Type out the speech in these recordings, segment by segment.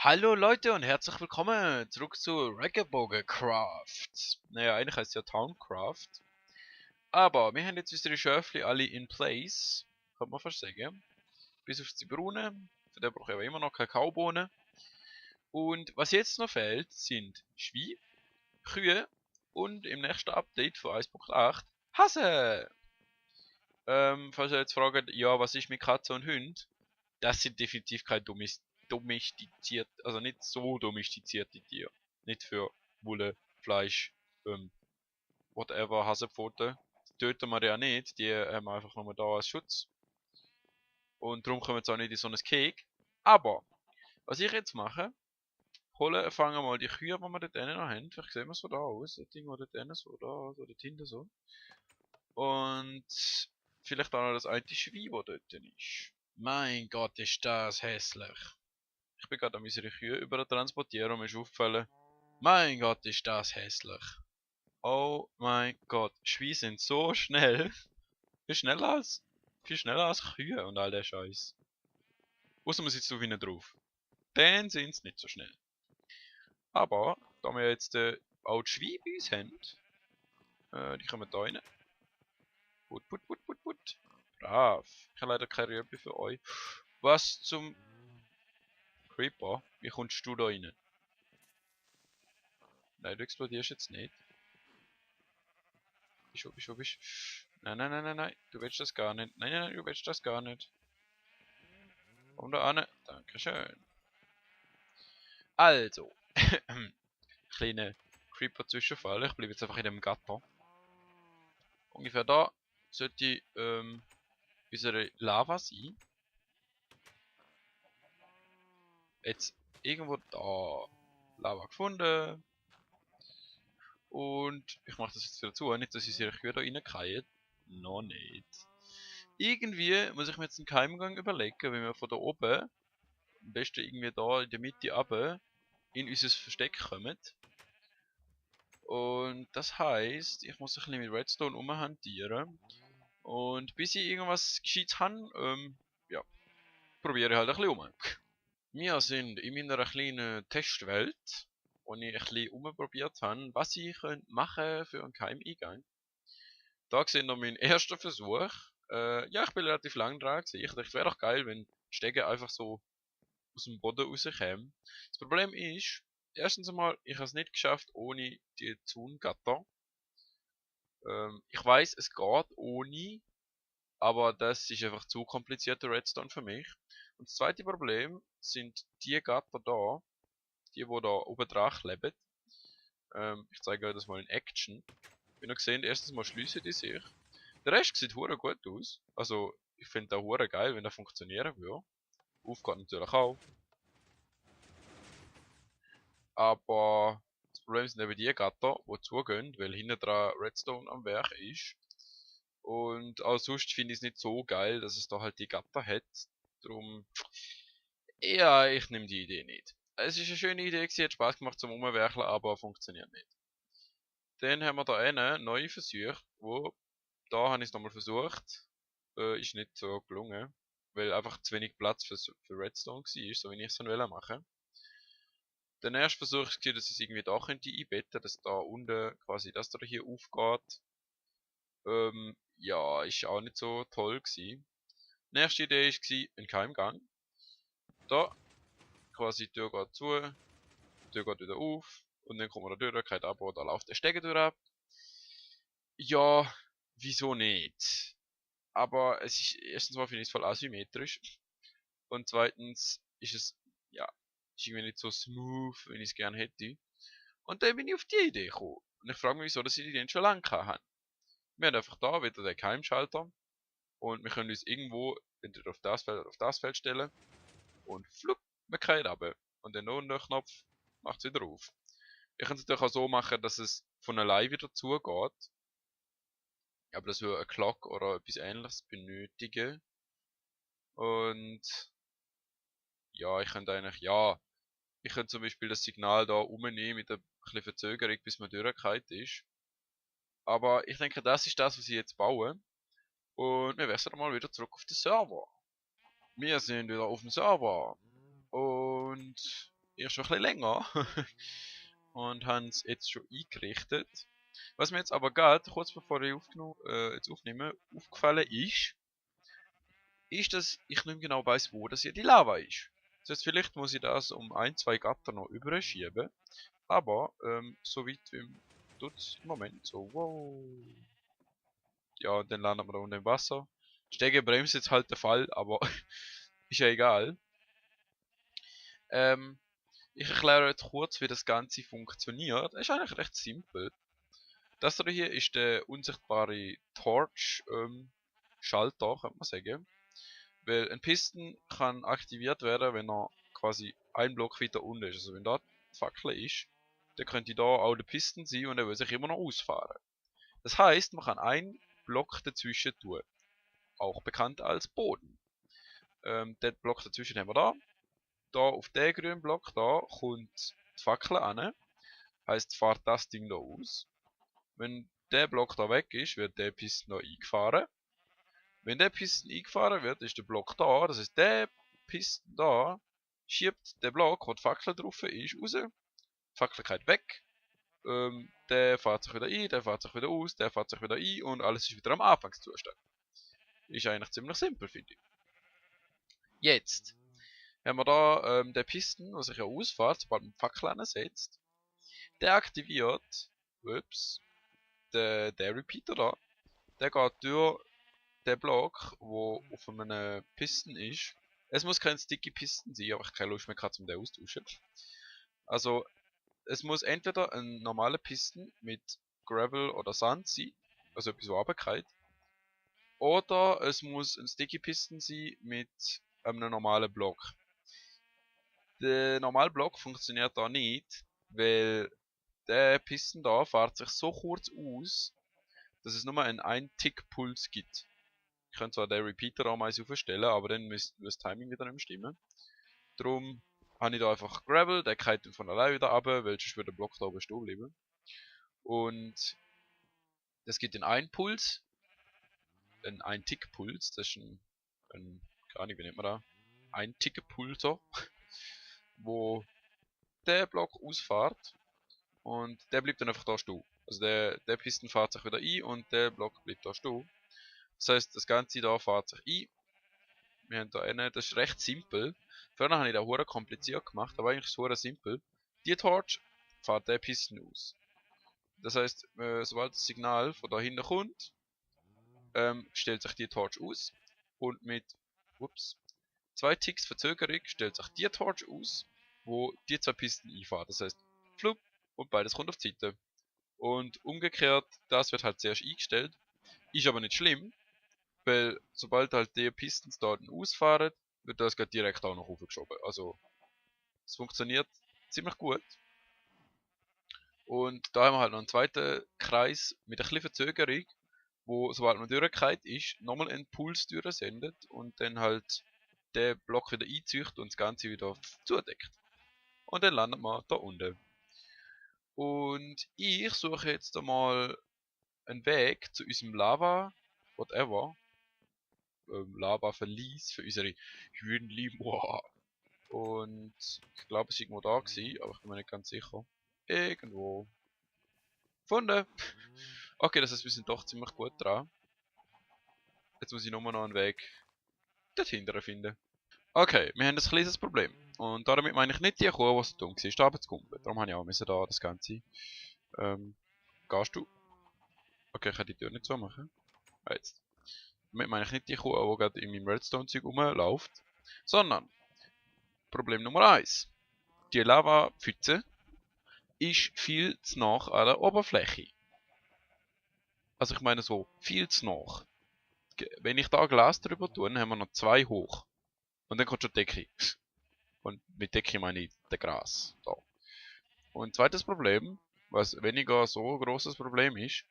Hallo Leute und herzlich willkommen zurück zu Craft. Naja, eigentlich heißt es ja Towncraft. Aber wir haben jetzt unsere Schöfli alle in place. Kann man fast sagen. Bis auf die Brunnen. Für den brauche ich aber immer noch Kakaobohnen. Und was jetzt noch fehlt, sind Schweine, Kühe und im nächsten Update von 1.8 Hasen. Falls ihr jetzt fragt, ja, was ist mit Katze und Hund? Das sind definitiv keine domestiziert, also nicht so domestizierte Tiere. Nicht für Wolle, Fleisch, whatever, Hasenpfoten. Die töten wir ja nicht, die haben wir einfach nur da als Schutz. Und darum kommen sie auch nicht in so ein Cake. Aber, was ich jetzt mache, fangen wir mal die Kühe, die wir dort noch haben. Vielleicht sehen wir so da aus. Das Ding, dort so da, so dort hinten so. Und vielleicht auch noch das alte Schwein, das dort ist. Mein Gott, ist das hässlich. Ich bin gerade an unsere Kühe über transportieren und mir ist aufgefallen, mein Gott, ist das hässlich. Oh mein Gott, Schweine sind so schnell. Viel schneller als, viel schneller als Kühe und all der Scheiß. Außer man sitzt auf ihnen drauf. Dann sind sie nicht so schnell. Aber, da wir jetzt auch die Schweine bei uns haben, die kommen da rein. Put, put, put, put, put. Brav. Ich habe leider keine Rübe für euch. Was zum Creeper? Wie kommst du da rein? Nein, du explodierst jetzt nicht. Bist. Nein, nein, nein, nein, nein. Du willst das gar nicht. Nein, nein, nein, du willst das gar nicht. Komm da an. Dankeschön. Also. Kleine Creeper-Zwischenfall. Ich bleibe jetzt einfach in dem Gatter. Ungefähr da sollte unsere Lava sein. Jetzt irgendwo da Lava gefunden. Und ich mache das jetzt wieder zu. Nicht, dass ich sie wieder reinfallen. Noch nicht. Irgendwie muss ich mir jetzt einen Geheimgang überlegen, wenn wir von da oben, am besten irgendwie da in der Mitte runter, in unser Versteck kommen. Und das heißt, ich muss ein bisschen mit Redstone umhantieren. Und bis ich irgendwas Gescheites habe, ja, probiere ich halt ein bisschen um. Wir sind in meiner kleinen Testwelt, wo ich ein bisschen umprobiert habe, was ich machen für einen Geheimeingang. Da seht ihr meinen ersten Versuch. Ja, ich bin relativ lang dran gewesen. Ich dachte, es wäre doch geil, wenn die Stege einfach so aus dem Boden rauskämen. Das Problem ist, erstens einmal, ich habe es nicht geschafft ohne die Zaungatter. Ich weiß, es geht ohne, aber das ist einfach zu komplizierter Redstone für mich. Und das zweite Problem sind die Gatter da, die da oben dran kleben. Ich zeige euch das mal in Action. Wie ihr gesehen, erstens mal schliessen die sich. Der Rest sieht hure gut aus. Also, ich finde auch hure geil, wenn das funktionieren würde. Aufgeht natürlich auch. Aber das Problem sind eben die Gatter, die zugehen, weil hinten dran Redstone am Werk ist. Und auch sonst finde ich es nicht so geil, dass es da halt die Gatter hat. Darum, ja, ich nehme die Idee nicht. Es ist eine schöne Idee gewesen, hat Spaß gemacht zum Umwerkeln, aber funktioniert nicht. Dann haben wir da einen neuen Versuch, wo, da habe ich es nochmal versucht, ist nicht so gelungen, weil einfach zu wenig Platz für Redstone war, so wie ich es machen wollte. Der erste Versuch war, dass ich es irgendwie da könnte einbetten, dass da unten quasi das da hier aufgeht. Ja, ist auch nicht so toll gewesen. Die nächste Idee war ein Keimgang. Da, quasi die Tür geht zu, die Tür geht wieder auf und dann kommt man da durch, geht ab, da läuft der Stege durch ab. Ja, wieso nicht? Aber es ist, erstens mal finde ich es voll asymmetrisch und zweitens ist es, ja, ist irgendwie nicht so smooth, wie ich es gerne hätte. Und dann bin ich auf die Idee gekommen. Und ich frage mich, wieso dass ich den schon lange haben. Wir haben einfach da wieder den Keimschalter und wir können uns irgendwo entweder auf das Feld oder auf das Feld stellen und flupp, wir fallen runter. Und dann noch der Knopf macht es wieder auf. Ich kann es natürlich auch so machen, dass es von allein wieder zugeht. Aber das würde eine Glocke oder etwas ähnliches benötigen. Und ja, ich könnte eigentlich, ja, ich könnte zum Beispiel das Signal da umnehmen mit ein bisschen Verzögerung, bis man durchgefallen ist. Aber ich denke, das ist das, was ich jetzt baue. Und wir wechseln mal wieder zurück auf den Server. Wir sind wieder auf dem Server. Und erst schon ein bisschen länger. Und haben es jetzt schon eingerichtet. Was mir jetzt aber gerade, kurz bevor ich jetzt aufnehme, aufgefallen ist, dass ich nicht genau weiß, wo das hier die Lava ist. Das heißt, vielleicht muss ich das um ein, zwei Gatter noch überschieben. Aber, so weit wie tut's im Moment so, wow. Ja, dann landet man da unten im Wasser. Stegenbremse jetzt halt der Fall, aber ist ja egal. Ich erkläre jetzt kurz, wie das Ganze funktioniert. Es ist eigentlich recht simpel. Das hier ist der unsichtbare Torch-Schalter, könnte man sagen. Weil ein Piston kann aktiviert werden, wenn er quasi ein Block weiter unten ist. Also wenn da die Fackel ist, dann könnte da auch der Piston sein und er will sich immer noch ausfahren. Das heißt, man kann einen Block dazwischen tun. Auch bekannt als Boden. Den Block dazwischen haben wir da. Da auf den grünen Block da kommt die Fackel an. Heißt, fahrt das Ding da aus. Wenn der Block da weg ist, wird der Piston noch eingefahren. Wenn der Piston eingefahren wird, ist der Block da. Das heißt, der Piston da schiebt den Block, wo die Fackel drauf ist, raus. Die Fackel geht weg. Der fährt sich wieder ein, der fährt sich wieder aus, der fährt sich wieder ein und alles ist wieder am Anfangszustand. Ist eigentlich ziemlich simpel, finde ich. Jetzt haben wir da den Piston, der sich ja ausfährt, sobald man die Fackel ansetzt. Der aktiviert, ups, der Repeater da. Der geht durch den Block, wo auf einem Piston ist. Es muss kein sticky Piston sein, aber ich habe keine Lust mehr gehabt, um den austauschen. Also, es muss entweder ein normaler Piston mit Gravel oder Sand sein, also etwas, was runtergeht. Oder es muss ein sticky Piston sein mit einem normalen Block. Der normale Block funktioniert da nicht, weil der Piston da fährt sich so kurz aus, dass es nur einen 1-Tick-Puls gibt. Ich könnte zwar den Repeater auch mal aufstellen, aber dann müsste das Timing wieder nicht stimmen. Darum habe ich da einfach Gravel, der geht dann von alleine wieder runter, weil sonst würde der Block da oben stehen bleiben. Und das gibt den einen Puls, einen 1-Tick-Puls, das ist ein, keine Ahnung, wie nennt man da? Ein Tick-Pulser, wo der Block ausfährt und der bleibt dann einfach da stehen. Also der Piston fährt sich wieder ein und der Block bleibt da stehen. Das heißt, das Ganze da fährt sich ein. Wir haben da eine, das ist recht simpel. Vorher habe ich das hure kompliziert gemacht, aber eigentlich ist es hure simpel. Die Torch fährt der Piston aus. Das heißt, sobald das Signal von da hinten kommt, stellt sich die Torch aus und mit zwei Ticks Verzögerung stellt sich die Torch aus, wo die zwei Pisten einfahren. Das heißt, flupp und beides kommt auf die Seite. Und umgekehrt, das wird halt zuerst eingestellt. Ist aber nicht schlimm, weil sobald halt die Pistons dort ausfahren, wird das direkt auch noch aufgeschoben. Also, es funktioniert ziemlich gut. Und da haben wir halt noch einen zweiten Kreis mit ein bisschen Verzögerung, wo sobald man durchgeht ist, nochmal einen Puls durchsendet und dann halt den Block wieder einzieht und das Ganze wieder zudeckt. Und dann landet man da unten. Und ich suche jetzt einmal einen Weg zu unserem Lava, whatever, Lava-Verlies für unsere Hühnli. Und ich glaube, es war irgendwo da gewesen, aber ich bin mir nicht ganz sicher. Irgendwo. Gefunden! Okay, das heißt, wir sind doch ziemlich gut dran. Jetzt muss ich nur noch einen Weg dorthin finden. Okay, wir haben ein kleines Problem. Und damit meine ich nicht die Kuh, die so dumm war, da runterzukumpeln. Darum habe ich auch da das Ganze. Gehst du? Okay, ich kann die Tür nicht so machen. Ah, jetzt. Damit meine ich nicht die Kuh, die gerade in meinem Redstone-Zeug rumläuft. Sondern, Problem Nummer 1. Die Lava-Pfütze ist viel zu nah an der Oberfläche. Also ich meine so, viel zu nah. Wenn ich da Glas drüber tue, dann haben wir noch 2 hoch. Und dann kommt schon die Decke. Und mit Decke meine ich der Gras. Da. Und zweites Problem, was weniger so ein grosses Problem ist,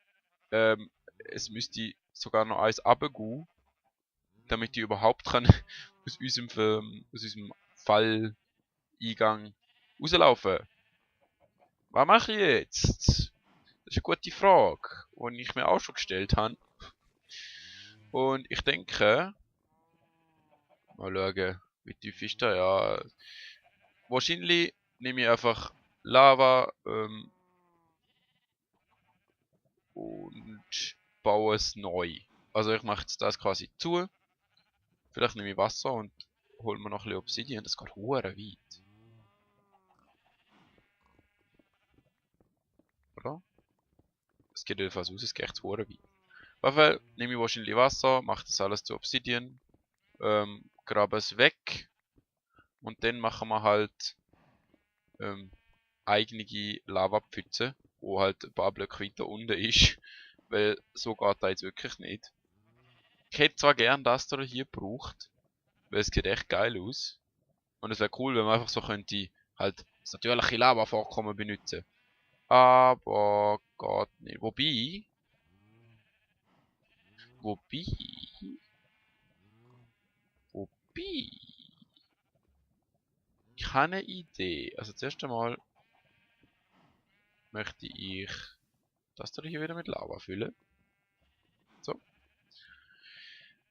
es müsste sogar noch eins runtergehen, damit die überhaupt kann aus unserem Falleingang rauslaufen. Was mache ich jetzt? Das ist eine gute Frage, die ich mir auch schon gestellt habe. Und ich denke, mal schauen, wie tief ist der? Ja, wahrscheinlich nehme ich einfach Lava und baue es neu. Also ich mache jetzt das quasi zu. Vielleicht nehme ich Wasser und hole mir noch ein bisschen Obsidian. Das geht hure weit. Oder? Es geht jedenfalls aus, es geht echt hure weit. Auf jeden Fall nehme ich wahrscheinlich Wasser, mache das alles zu Obsidian, grabe es weg und dann machen wir halt eigene Lavapfütze, wo halt ein paar Blöcke weiter unten ist, weil so geht das jetzt wirklich nicht. Ich hätte zwar gern das da hier gebraucht, weil es sieht echt geil aus und es wäre cool, wenn man einfach so könnte halt das natürliche Lavavorkommen benutzen. Aber geht nicht. Wobei, wobei, ich habe eine Idee. Also zuerst einmal möchte ich das da hier wieder mit Lava füllen. So.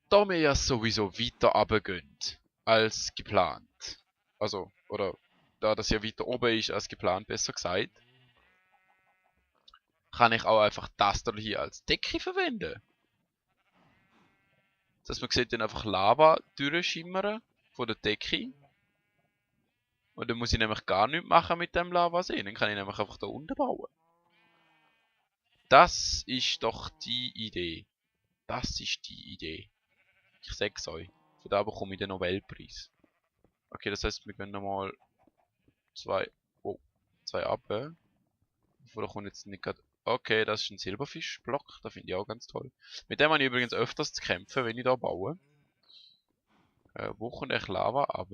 Da wir ja sowieso weiter runtergehen als geplant. Also, oder da das ja weiter oben ist als geplant, besser gesagt, kann ich auch einfach das da hier als Decke verwenden. Dass man sieht dann einfach Lava durchschimmern von der Decke. Und dann muss ich nämlich gar nichts machen mit dem Lavasee. Dann kann ich nämlich einfach da unten bauen. Das ist doch die Idee. Das ist die Idee. Ich sag's euch. Für da bekomme ich den Nobelpreis. Okay, das heißt, wir gehen nochmal zwei ab. Bevor da kommt jetzt nicht grad. Okay, das ist ein Silberfischblock. Das finde ich auch ganz toll. Mit dem habe ich übrigens öfters zu kämpfen, wenn ich da baue. Wo kommt echt Lava ab?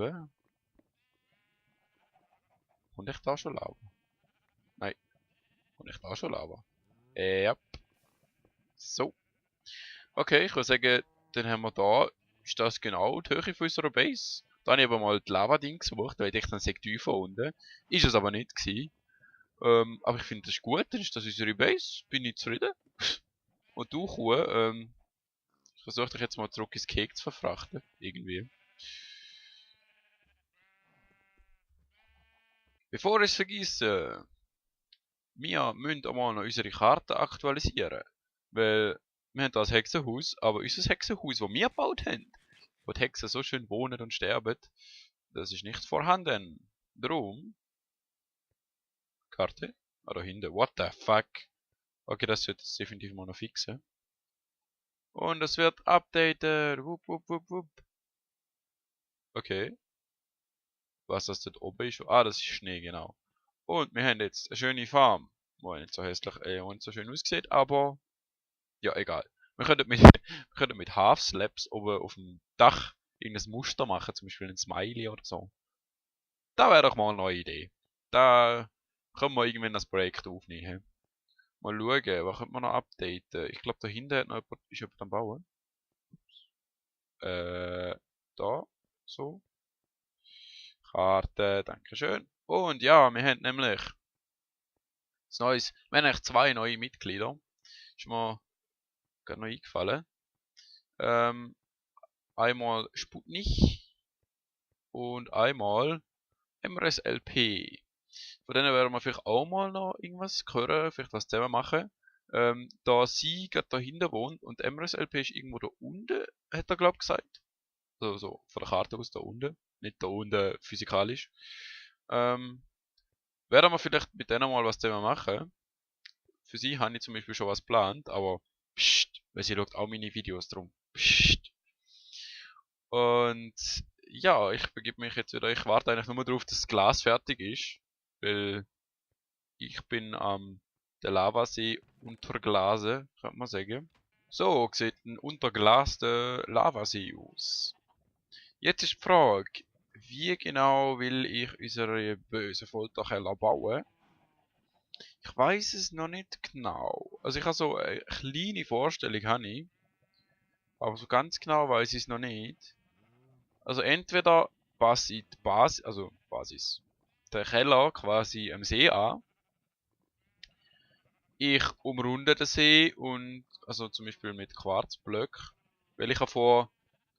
Kommt echt da schon Lava? Nein. Kommt echt da schon Lava? Ja. So. Okay, ich würde sagen, dann haben wir da, ist das genau die Höhe von unserer Base. Da habe ich aber mal die Lava-Ding gesucht, weil ich dachte, dann sei tiefer unten. Ist es aber nicht gewesen. Aber ich finde das gut, dann ist das unsere Base. Bin ich zufrieden. Und du, Kuh, ich versuche dich jetzt mal zurück ins Cake zu verfrachten. Irgendwie. Bevor ich es vergesse, wir müssen einmal noch unsere Karte aktualisieren. Weil wir haben da ein Hexenhaus, aber unser Hexenhaus, das wir gebaut haben, wo die Hexen so schön wohnen und sterben, das ist nicht vorhanden. Drum. Karte? Ah, da hinten. What the fuck? Okay, das sollte es definitiv mal noch fixen. Und es wird updated. Wupp, wupp, wupp, wupp. Okay. Was das dort oben ist? Ah, das ist Schnee, genau. Und wir haben jetzt eine schöne Farm. Die nicht so hässlich und so schön aussieht, aber ja, egal. Wir könnten mit, wir könnten mit Half Slabs oben auf dem Dach irgendein Muster machen, zum Beispiel ein Smiley oder so. Da wäre doch mal eine neue Idee. Da können wir irgendwann das Projekt aufnehmen. Mal schauen, was könnte man noch updaten? Ich glaube, da hinten hat noch jemand, ist jemand am Bauen. Da, so. Karte, dankeschön. Und ja, wir haben nämlich das Neues. Wir haben eigentlich zwei neue Mitglieder. Ist mir gerade noch eingefallen. Einmal Sputnik und einmal MRSLP. Von denen werden wir vielleicht auch mal noch irgendwas hören, vielleicht was zusammen machen. Da sie gerade da hinten wohnt und MRSLP ist irgendwo da unten, hat er glaube ich gesagt. Also so von der Karte aus da unten, nicht da unten physikalisch. Werden wir vielleicht mit denen mal was zusammen machen. Für sie habe ich zum Beispiel schon was geplant, aber pst, weil sie schaut auch meine Videos drum. Pst. Und ja, ich begebe mich jetzt wieder. Ich warte eigentlich nur darauf, dass das Glas fertig ist. Weil ich bin am der Lavasee unterglase, könnte man sagen. So sieht ein unterglaster Lavasee aus. Jetzt ist die Frage, wie genau will ich unsere böse Folterkeller bauen? Ich weiß es noch nicht genau. Also ich habe so eine kleine Vorstellung, habe ich, aber so ganz genau weiß ich es noch nicht. Also entweder passe ich die Basis, der Keller quasi am See an. Ich umrunde den See und, also zum Beispiel mit Quarzblöcken, weil ich habe vor,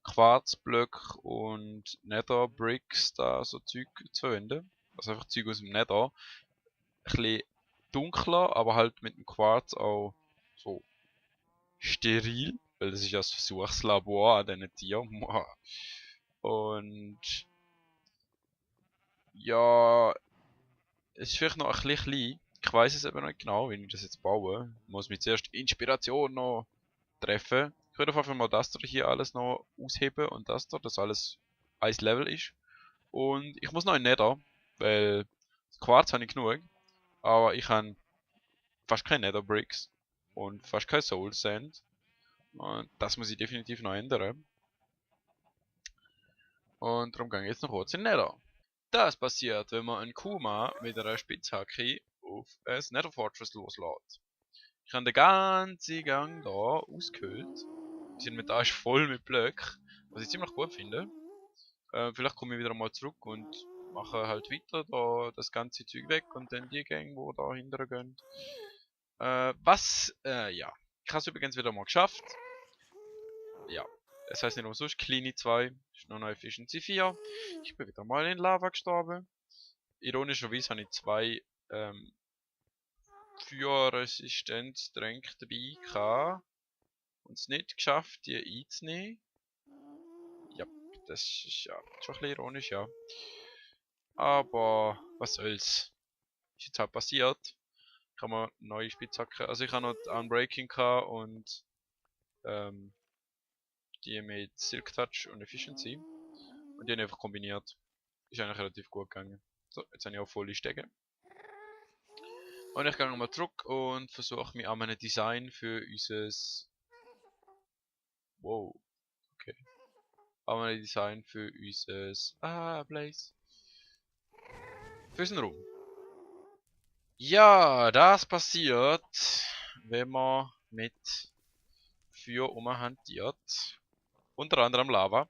Quarzblöcke und Nether Bricks da so Zeug zu verwenden. Also einfach Zeug aus dem Nether. Ein bisschen dunkler, aber halt mit dem Quarz auch so steril. Weil das ist ja das Versuchslabor an diesen Tieren. Und ja, es ist vielleicht noch ein bisschen klein. Ich weiß es eben nicht genau, wie ich das jetzt baue. Ich muss mir zuerst Inspiration noch treffen. Ich würde einfach mal das hier alles noch ausheben und das da, dass alles ein Level ist. Und ich muss noch in Nether, weil Quarz habe ich genug, aber ich habe fast keine Nether Bricks und fast kein Soul Sand. Und das muss ich definitiv noch ändern. Und darum gehe ich jetzt noch kurz in Nether. Das passiert, wenn man einen Kuma mit einer Spitzhacke auf ein Nether Fortress loslässt. Ich habe den ganzen Gang da ausgehöhlt. Das Inventar ist voll mit Blöcken, was ich ziemlich gut finde. Vielleicht komme ich wieder mal zurück und mache halt weiter da das ganze Zeug weg und dann die Gang, wo da hinterher gehen. Ja. Ich habe es übrigens wieder mal geschafft. Ja. Es heißt nicht umsonst Kleine 2, ist nur noch Efficiency 4. Ich bin wieder mal in Lava gestorben. Ironischerweise habe ich zwei Feuerresistenztränke dabei gehabt und es nicht geschafft, die einzunehmen. Ja, das ist ja schon ein bisschen ironisch, ja. Aber was soll's. Ist jetzt halt passiert. Ich habe mir neue Spitzhacke. Also ich habe noch die Unbreaking gehabt und die mit Silk Touch und Efficiency. Und die habe ich einfach kombiniert. Ist eigentlich relativ gut gegangen. So, jetzt habe ich auch volle Stege. Und ich gehe nochmal zurück und versuche mich an einem Design für unser... Wow, okay. An einem Design für unser... Blaze. Für unseren Raum. Ja, das passiert, wenn man mit Feuer umhantiert. Unter anderem Lava.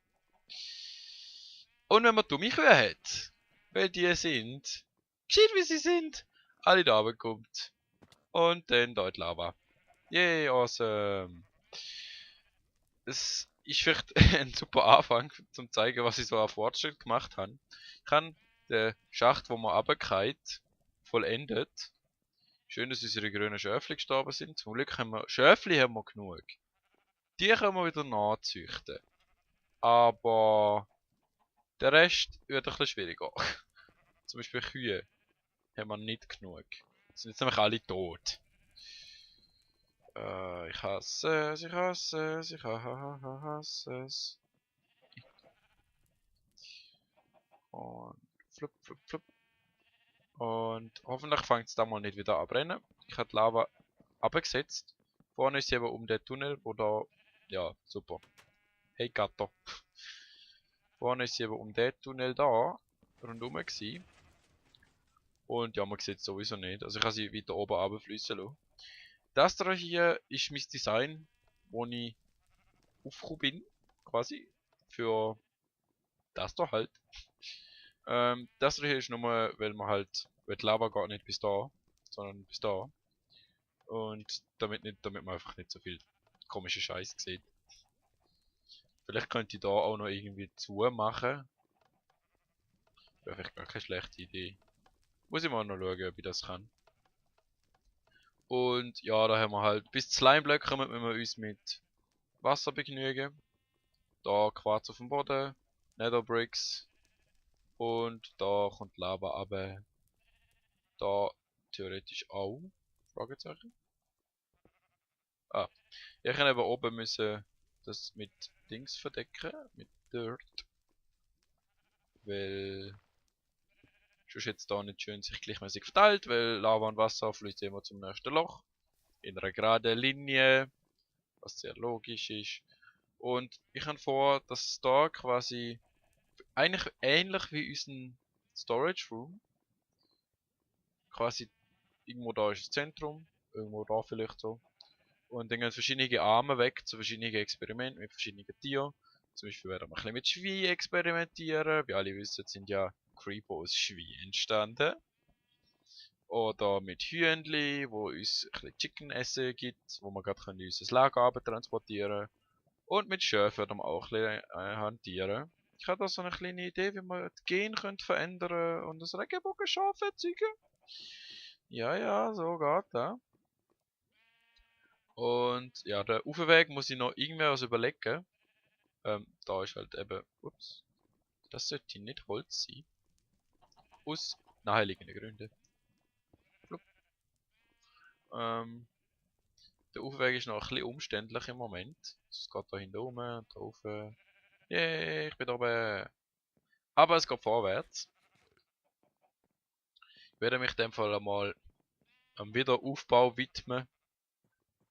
Und wenn man dumme Kühe hat, weil die sind, gescheit wie sie sind, alle da kommt. Und dann dort Lava. Yay, awesome. Es ist vielleicht ein super Anfang, zum zeigen, was ich so an Fortschritt gemacht habe. Ich habe den Schacht, wo man runtergeht, vollendet. Schön, dass unsere grünen Schöfli gestorben sind. Zum Glück haben wir Schöfli haben wir genug. Die können wir wieder nachzüchten. Aber der Rest wird ein bisschen schwieriger. Zum Beispiel Kühe haben wir nicht genug. Sind jetzt nämlich alle tot. Ich hasse es, ich hasse es, ich hasse es. Und flup, flup, flup. Und hoffentlich fängt es da mal nicht wieder an brennen. Ich habe die Lava abgesetzt. Vorne ist sie eben um den Tunnel, wo da... Ja, super. Hey Gato. Vorne ist sie eben um den Tunnel da rundum gewesen. Und ja, man sieht es sowieso nicht. Also ich kann sie weiter oben runterfließen lassen. Das da hier ist mein Design, wo ich aufgekommen bin, quasi. Für das da halt. Das hier ist nur, weil man halt, weil die Lava gar nicht bis da, sondern bis da. Und damit man einfach nicht so viel komische Scheiß sieht. Vielleicht könnte ich da auch noch irgendwie zumachen. Wäre vielleicht gar keine schlechte Idee. Muss ich mal noch schauen, ob ich das kann. Und ja, da haben wir halt bis Slimeblöcke kommen, wenn wir uns mit Wasser begnügen. Da Quarz auf dem Boden, Nether Bricks und da kommt Lava runter. Da theoretisch auch. Fragezeichen. Ah, ich kann eben oben müssen das mit Dings verdecken, mit Dirt. Weil sonst jetzt da nicht schön sich gleichmäßig verteilt, weil Lava und Wasser fließt immer zum nächsten Loch. In einer geraden Linie, was sehr logisch ist. Und ich habe vor, dass da quasi eigentlich ähnlich wie unseren Storage Room, quasi irgendwo da ist das Zentrum, irgendwo da vielleicht so. Und dann gehen verschiedene Arme weg zu verschiedenen Experimenten mit verschiedenen Tieren. Zum Beispiel werden wir ein bisschen mit Schwein experimentieren. Wie alle wissen, sind ja Creeper aus Schwein entstanden. Oder mit Hühnli, wo uns ein bisschen Chicken Essen gibt, wo wir gerade unser Lager transportieren können. Und mit Schöfen werden wir auch ein bisschen hantieren. Ich habe da so eine kleine Idee, wie man die Gene verändern könnte und das Regenbogenschaf erzeugen. Ja, ja, so geht das. Und ja, der Aufweg muss ich noch irgendwie was überlegen. Da ist halt eben, ups, das sollte nicht Holz sein. Aus naheliegenden Gründen. Flup. Ähm, der Aufweg ist noch ein bisschen umständlich im Moment. Es geht da hinten rum und da rauf. Yay, ich bin da oben. Aber es geht vorwärts. Ich werde mich in dem Fall einmal am Wiederaufbau widmen.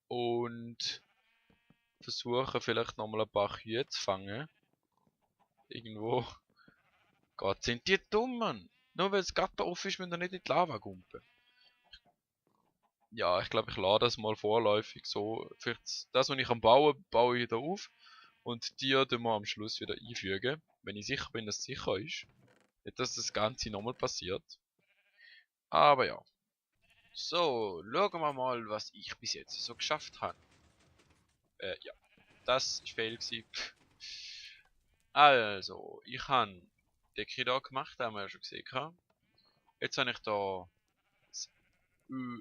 Und versuchen vielleicht nochmal ein paar Kühe zu fangen. Irgendwo. Gott, sind die dumm, Mann. Nur weil das Gatter offen ist, müssen wir nicht in die Lava gumpen. Ja, ich glaube, ich lade das mal vorläufig so. Vielleicht das, was ich am Bauen, baue ich wieder auf. Und die tun wir am Schluss wieder einfügen. Wenn ich sicher bin, dass es sicher ist. Nicht, dass das Ganze nochmal passiert. Aber ja. So, schauen wir mal, was ich bis jetzt so geschafft habe. Ja. Das war Fail gewesen. Also, ich habe Decke da gemacht, haben wir ja schon gesehen. Jetzt habe ich da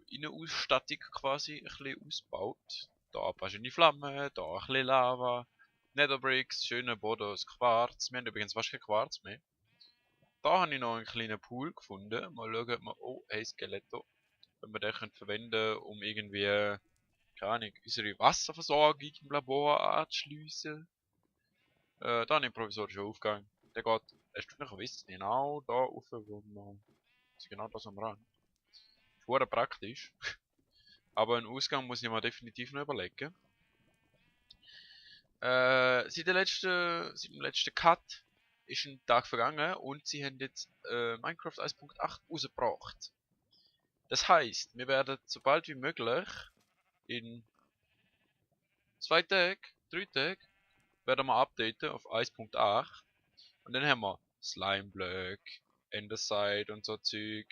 Innenausstattung quasi ein bisschen ausgebaut. Da ein paar schöne Flammen, da ein bisschen Lava, Netherbricks, schöner Boden aus Quarz. Wir haben übrigens fast kein Quarz mehr. Da habe ich noch einen kleinen Pool gefunden. Mal schauen, ob wir... Oh, hey Skeletto. Wenn wir den verwenden können, um irgendwie, keine Ahnung, unsere Wasserversorgung im Labor anzuschliessen. Da habe ich einen provisorischen Aufgang. Der geht, hast du noch wissen, genau da rauf, wo man... Also genau das am Rand. Ist praktisch. Aber einen Ausgang muss ich mir definitiv noch überlegen. Seit dem letzten Cut ist ein Tag vergangen und sie haben jetzt Minecraft 1.8 rausgebracht. Das heißt, wir werden so bald wie möglich in 2 Tagen, 3 Tagen, werden wir updaten auf 1.8 und dann haben wir Slime Block, Enderside und so Zeug.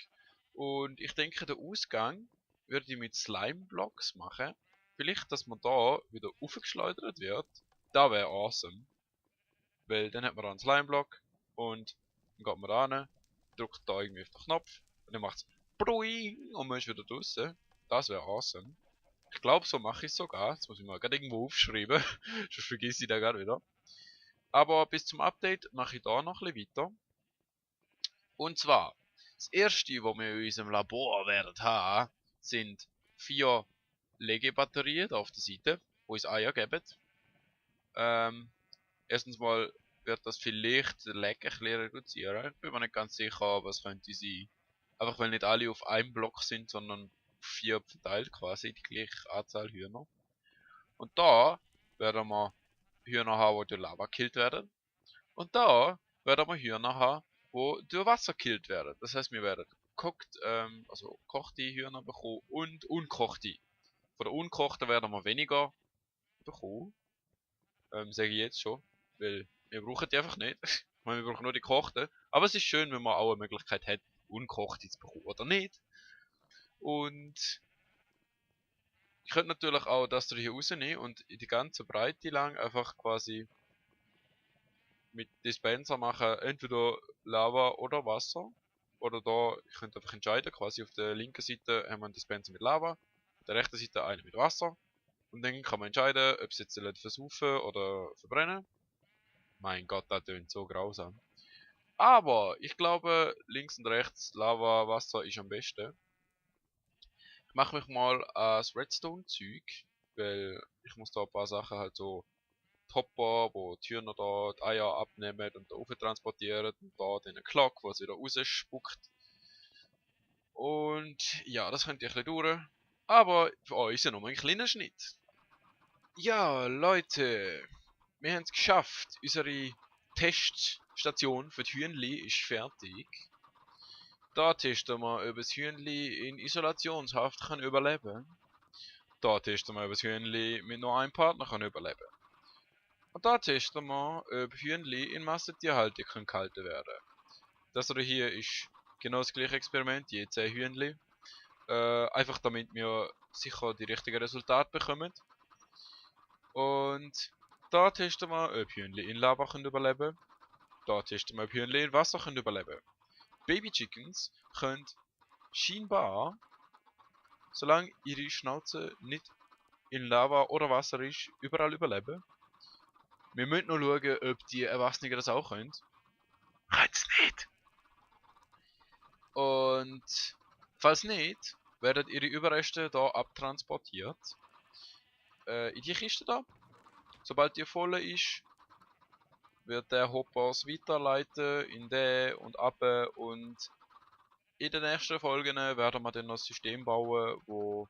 Und ich denke, der Ausgang würde ich mit Slime Blocks machen. Vielleicht, dass man da wieder aufgeschleudert wird. Das wäre awesome. Weil dann hat man da einen Slime Block und dann geht man da hin, drückt da irgendwie auf den Knopf und dann macht es Bruing und man ist wieder draußen. Das wäre awesome. Ich glaube, so mache ich es sogar. Jetzt muss ich mal gerade irgendwo aufschreiben, sonst vergesse ich da gerade wieder. Aber bis zum Update mache ich da noch ein bisschen weiter. Und zwar, das erste, was wir in unserem Labor werden haben, sind 4 Legebatterien da auf der Seite, die uns Eier geben. Erstens mal wird das vielleicht den Lag ein bisschen reduzieren. Ich bin mir nicht ganz sicher, aber es könnte sein. Einfach weil nicht alle auf einem Block sind, sondern auf 4 verteilt quasi, die gleiche Anzahl Hühner. Und da werden wir Hühner haben, die durch Lava gekillt werden. Und da werden wir Hühner haben, die durch Wasser gekillt werden. Das heißt, wir werden also gekochte Hühner bekommen und ungekochte. Von der ungekochten werden wir weniger bekommen. Sage ich jetzt schon. Weil wir brauchen die einfach nicht. Ich meine, wir brauchen nur die gekochten. Aber es ist schön, wenn man auch eine Möglichkeit hat, ungekochte zu bekommen oder nicht. Und ich könnte natürlich auch das hier rausnehmen und in die ganze Breite lang einfach quasi mit Dispenser machen, entweder Lava oder Wasser. Oder da, ich könnte einfach entscheiden, quasi auf der linken Seite haben wir einen Dispenser mit Lava, auf der rechten Seite einen mit Wasser. Und dann kann man entscheiden, ob es jetzt versaufen oder verbrennen. Mein Gott, das tönt so grausam. Aber ich glaube, links und rechts Lava, Wasser ist am besten. Ich mache mich mal ans Redstone-Zeug, weil ich muss da ein paar Sachen halt so Hopper, wo die Hühner da die Eier abnehmen und da rauf transportieren und da den Clock, was wieder rausspuckt. Und ja, das könnte ein bisschen dauern. Aber für euch ist ja nur ein kleiner Schnitt. Ja, Leute, wir haben es geschafft. Unsere Teststation für die Hühnli ist fertig. Da testen wir, ob das Hühnli in Isolationshaft kann überleben. Da testen wir, ob das Hühnli mit nur einem Partner kann überleben. Und da testen wir, ob Hühnli in Massentierhaltung gehalten werden. Das hier ist genau das gleiche Experiment, je 10 Hühnli. Einfach damit wir sicher die richtigen Resultate bekommen. Und da testen wir, ob Hühnli in Lava überleben können. Da testen wir, ob Hühnchen in Wasser können überleben. Baby Chickens können scheinbar, solange ihre Schnauze nicht in Lava oder Wasser ist, überall überleben. Wir müssen noch schauen, ob die Erwachsenen das auch können. Reizt nicht! Und falls nicht, werden ihre Überreste da abtransportiert. In die Kiste da. Sobald die voll ist, wird der Hoppers weiterleiten in den und ab und in den nächsten Folgen werden wir dann noch ein System bauen, wo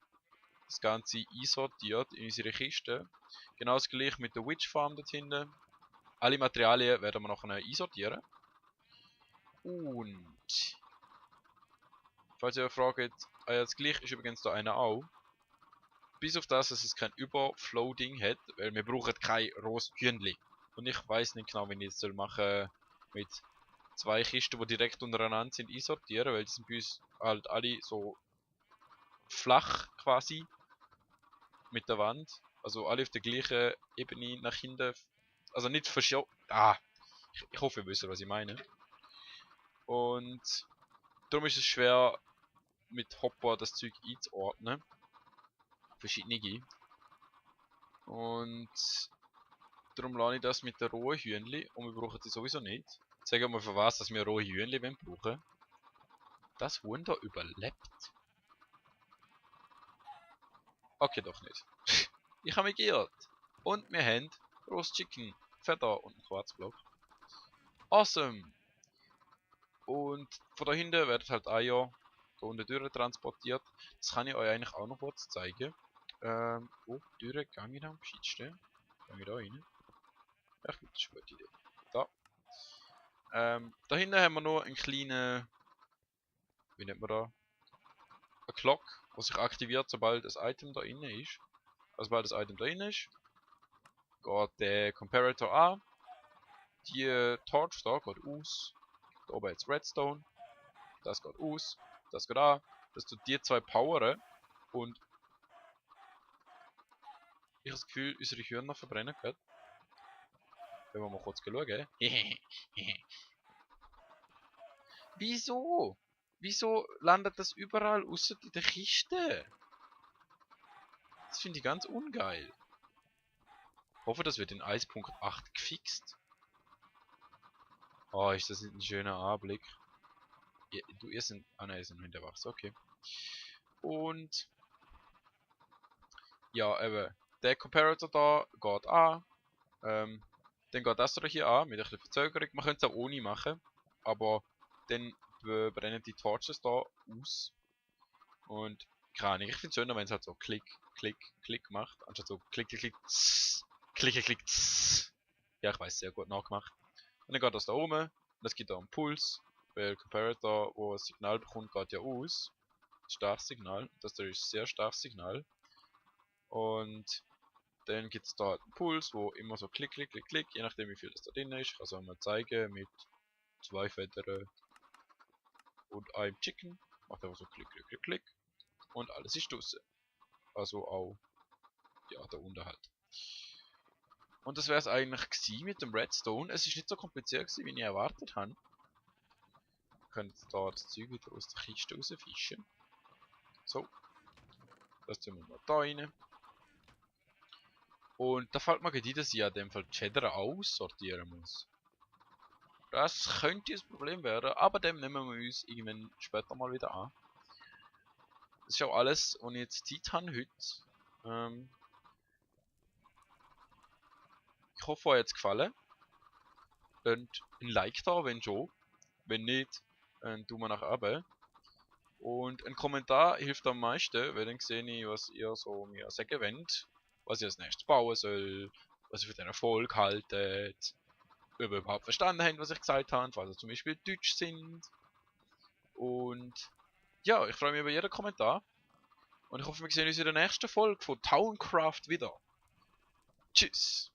das Ganze einsortiert in unsere Kiste. Genau das gleiche mit der Witch Farm dort hinten. Alle Materialien werden wir noch einsortieren. Und falls ihr euch fragt, das gleiche ist übrigens da einer auch. Bis auf das, dass es kein Überflow-Ding hat, weil wir brauchen kein rohes Hühnli. Und ich weiß nicht genau, wie ich jetzt machen mit zwei Kisten, die direkt untereinander sind, einsortieren, weil die sind bei uns halt alle so flach quasi mit der Wand. Also alle auf der gleichen Ebene nach hinten. Also nicht verschoben. Ich hoffe, ihr wisst, was ich meine. Und darum ist es schwer, mit Hopper das Zeug einzuordnen. Verschiedene. Und darum lade ich das mit den rohen Hühnli und wir brauchen die sowieso nicht. Sagen wir mal für was, dass wir rohe Hühnli brauchen. Das Huhn da überlebt? Okay, doch nicht. Ich habe mich geirrt. Und wir haben Roast Chicken, Feta und einen Quarzblock. Awesome! Und von da hinten werden halt Eier da unten durch transportiert. Das kann ich euch eigentlich auch noch kurz zeigen. Wo die Türe gehe ich am beschittesten? Gehe ich da rein? Ja, ich glaube, das ist eine gute Idee. Da. Da hinten haben wir noch einen kleinen, wie nennt man da? Eine Clock, die sich aktiviert, sobald das Item da innen ist. Also sobald das Item da innen ist, geht der Comparator an. Die Torch da geht aus. Da oben jetzt Redstone. Das geht aus. Das geht an. Das tut die zwei powern. Und ich habe das Gefühl, unsere Hühner verbrennen gerade. Wenn wir mal kurz schauen. Wieso? Wieso landet das überall außer in der Kiste? Das finde ich ganz ungeil. Ich hoffe, das wird in 1.8 gefixt. Oh, ist das nicht ein schöner Anblick. Ihr sind... Ah nein, ihr sind noch in der Wachs, okay. Und... Ja, eben. Der Comparator da geht an. Dann geht das hier an, mit ein bisschen Verzögerung. Man könnte es auch ohne machen. Aber dann brennen die Torches da aus. Und keine Ahnung, ich finde es schöner, wenn es halt so Klick, Klick, Klick macht. Anstatt so Klick, Klick, Klick, tss, Klick, Klick, tss. Ja, ich weiß, sehr gut nachgemacht. Und dann geht das da oben. Und es gibt da einen Puls. Weil Comparator, wo ein Signal bekommt, geht ja aus. Starkes Signal. Das da ist ein sehr starkes Signal. Und dann gibt es da einen Puls, wo immer so Klick, Klick, Klick, Klick, je nachdem wie viel das da drin ist. Ich kann es auch mal zeigen mit 2 Federn und einem Chicken. Macht einfach so Klick, Klick, Klick, Klick. Und alles ist draußen. Also auch, ja, da unten halt. Und das wäre es eigentlich gewesen mit dem Redstone. Es ist nicht so kompliziert gewesen, wie ich erwartet habe. Wir können jetzt da das Zeug wieder aus der Kiste rausfischen. So. Das tun wir mal da rein. Und da fällt mir gerade ein, dass ich in dem Fall Cheddar aussortieren muss. Das könnte ein Problem werden, aber dem nehmen wir uns irgendwann später mal wieder an. Das ist auch alles, was ich jetzt Zeit habe heute. Ich hoffe, euch hat es gefallen. Und ein Like da, wenn schon. Wenn nicht, ein Daumen nach oben. Und ein Kommentar hilft am meisten, weil dann sehe ich, was ihr so mir sagen wollt. Was ich als nächstes bauen soll. Was ihr für den Erfolg haltet. Ob ihr überhaupt verstanden habt, was ich gesagt habe. Falls ihr zum Beispiel Deutsch sind. Und ja, ich freue mich über jeden Kommentar. Und ich hoffe, wir sehen uns in der nächsten Folge von Towncraft wieder. Tschüss.